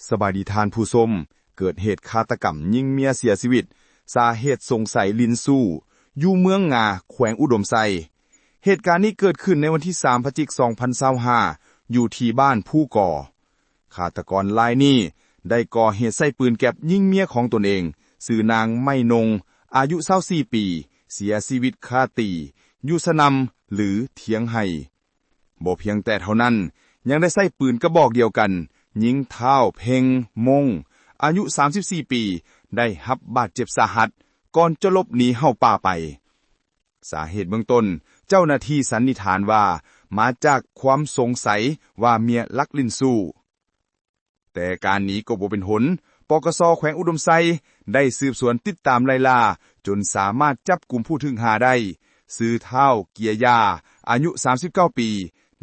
ສະບາຍດີທ່ານຜູ້ຊົມ. ເກີດເຫດຄາດຕະກຳຍິງເມຍເສຍຊີວິດ ສາເຫດສົງໄສຫຼິ້ນຊູ້ ຢູ່ເມືອງງາ ແຂວງອຸດົມໄຊ. ເຫດການນີ້ເກີດຂຶ້ນໃນວັນທີສາມ ພະຈິກ ສອງພັນຊາວຫ້າ ຢູ່ທີ່ບ້ານພູກໍ. ຄາດຕະກອນລາຍນີ້ໄດ້ກໍ່ເຫດໃຊ້ປືນແກັບຍິງເມຍຂອງຕົນເອງ ຊື່ນາງໄມ້ນົງ ອາຍຸຊາວສີ່ປີ ເສຍຊີວິດຄາທີ່ ຢູ່ສະໜ່ຳ ຫຼື ທຽງໄຮ່. ບໍ່ພຽງແຕ່ເທົ່ານັ້ນ, ຍັງໄດ້ໃຊ້ປືນກະບອກດຽວກັນ ຍິງທ້າວ ເພັງ ມົງ ອາຍຸສາມສິບສີ່ປີ ໄດ້ຮັບບາດເຈັບສາຫັດ ກ່ອນຈະຫຼົບໜີເຂົ້າປ່າໄປ. ສາເຫດເບື້ອງຕົ້ນ, ເຈົ້າໜ້າທີ່ສັນນິຖານວ່າ ມາຈາກຄວາມສົງໄສວ່າເມຍລັກຫຼິ້ນຊູ້. ແຕ່ການໜີກໍບໍ່ເປັນຜົນ, ປກສ ແຂວງອຸດົມໄຊ ໄດ້ສືບສວນຕິດຕາມໄລ່ລ່າ ຈົນສາມາດຈັບກຸມຜູ້ຖືກຫາໄດ້, ຊື່ທ້າວ ເກຍຢາ ອາຍຸສາມສິບເກົ້າປີ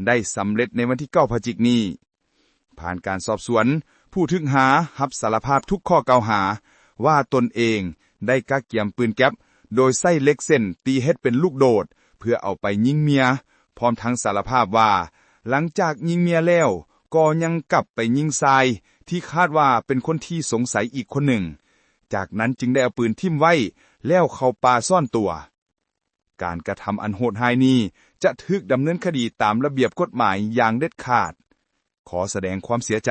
ໄດ້ສຳເລັດໃນວັນທີເກົ້າ ພະຈິກນີ້. ຜ່ານການສອບສວນ, ຜູ້ຖືກຫາຮັບສາລະພາບທຸກຂໍ້ກ່າວຫາ ວ່າຕົນເອງໄດ້ກະກຽມປືນແກັບ ໂດຍໃຊ້ເຫຼັກເສັ້ນຕີເຮັດເປັນລູກໂດດ ເພື່ອເອົາໄປຍິງເມຍ, ພ້ອມທັງສາລະພາບວ່າ ຫຼັງຈາກຍິງເມຍແລ້ວ ກໍຍັງກັບໄປຍິງຊາຍ ທີ່ຄາດວ່າເປັນຄົນທີ່ສົງໄສອີກຄົນໜຶ່ງ, ຈາກນັ້ນຈຶ່ງໄດ້ເອົາປືນຖິ້ມໄວ້ ແລ້ວເຂົ້າປ່າຊ້ອນຕົວ. ການກະທຳອັນໂຫດຮ້າຍນີ້ ຈະຖືກດຳເນີນຄະດີຕາມລະບຽບກົດໝາຍຢ່າງເດັດຂາດ. ຂໍສະແດງຄວາມເສຍໃຈ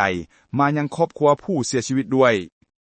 ມາຍັງຄອບຄົວຜູ້ເສຍຊີວິດດ້ວຍ.